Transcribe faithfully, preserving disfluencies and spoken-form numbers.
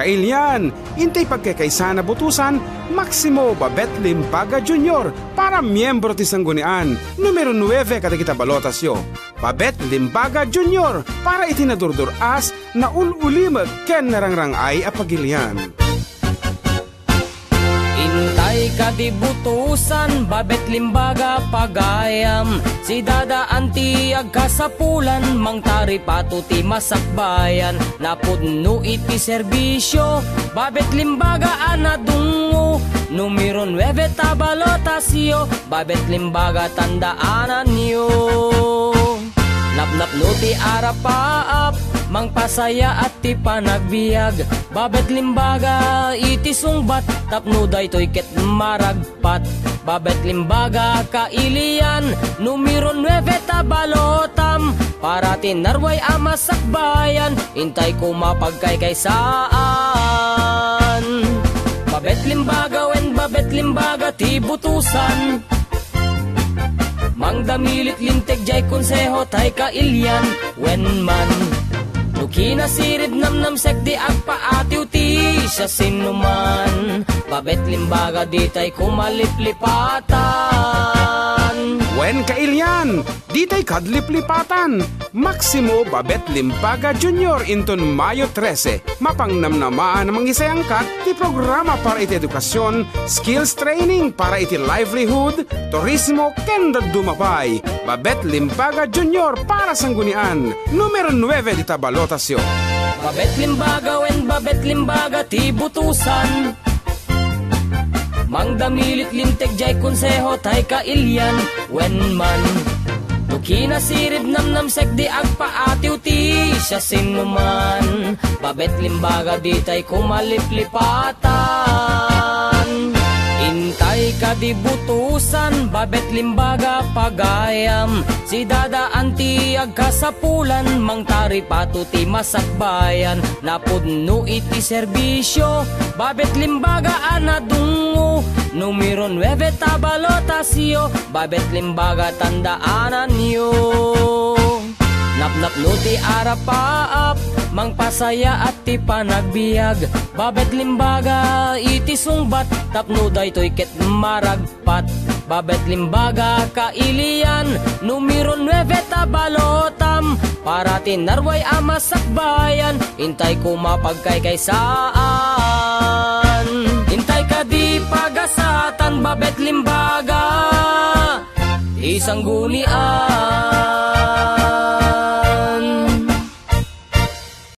Kailian, intay pagkaykaysana butusan, Maximo Babet Limbaga Junior para miyembro ti Sanggunian, numero nuebe kadagita balotasyo. Babet Limbaga Junior para iti nadurdur-as, naul-ulimeg ken narangrang-ay a pagilian. Intay kadi butusan, Babet Limbaga pagayam. Sidadaan ti agkasapulan, mangtaripato ti masakbayan. Napudno iti serbisyo, Babet Limbaga a nadungngo. Numero nuebe ta balotasyo, Babet Limbaga tandaananyo. Napnapno ti arapaap, mangpasayaat ti panagbiag. Babet Limbaga iti sungbat, tapno daytoy ket maragpat. Babet Limbaga kailian, numero nuebe ta balotam. Para ti narway a masakbayan, intay koma pagkaykaysaan. Babet Limbaga wen Babet Limbaga ti butusan. Mangdamilit linteg jay konseho tay kailian wen man. No kinasirib namnamsek di agpaatiw ti siasinoman. Babet Limbaga ditay kumaliplipatan. Wen kailian, ditay kadliplipatan. Maximo Babet Limbaga Junior inton Mayo trese, mapangnamnamaan a mangisayangkat ti programa para iti edukasyon, skills training para iti livelihood, turismo, ken dadduma pay. Babet Limbaga Junior para Sanggunian, numero nuebe dita balotasyo. Babet Limbaga wen Babet Limbaga ti butusan. Mangdamilit linteg jay konseho tay kailian wen man. No kinasirib namnamsek di agpaatiw ti siasinoman. Babet Limbaga ditay kumaliplipatan. Intay kadi butusan, Babet Limbaga pagayam. Sidadaan ti agkasapulan, mangtaripato ti masakbayan. Napudno iti serbisyo, Babet Limbaga a nadungngo. Numero nuebe ta balotasyo, Babet Limbaga tandaananyo. Napnapno ti arapaap, mangpasayaat ti panagbiag. Babet Limbaga iti sungbat, tapno daytoy ket marag- pat. Babet Limbaga kailian, numero nuebe ta balotam. Para ti narway a masakbayan, intay koma pagkaykaysaan. Intay kadi pagasatan, Babet Limbaga, ti sanggunian.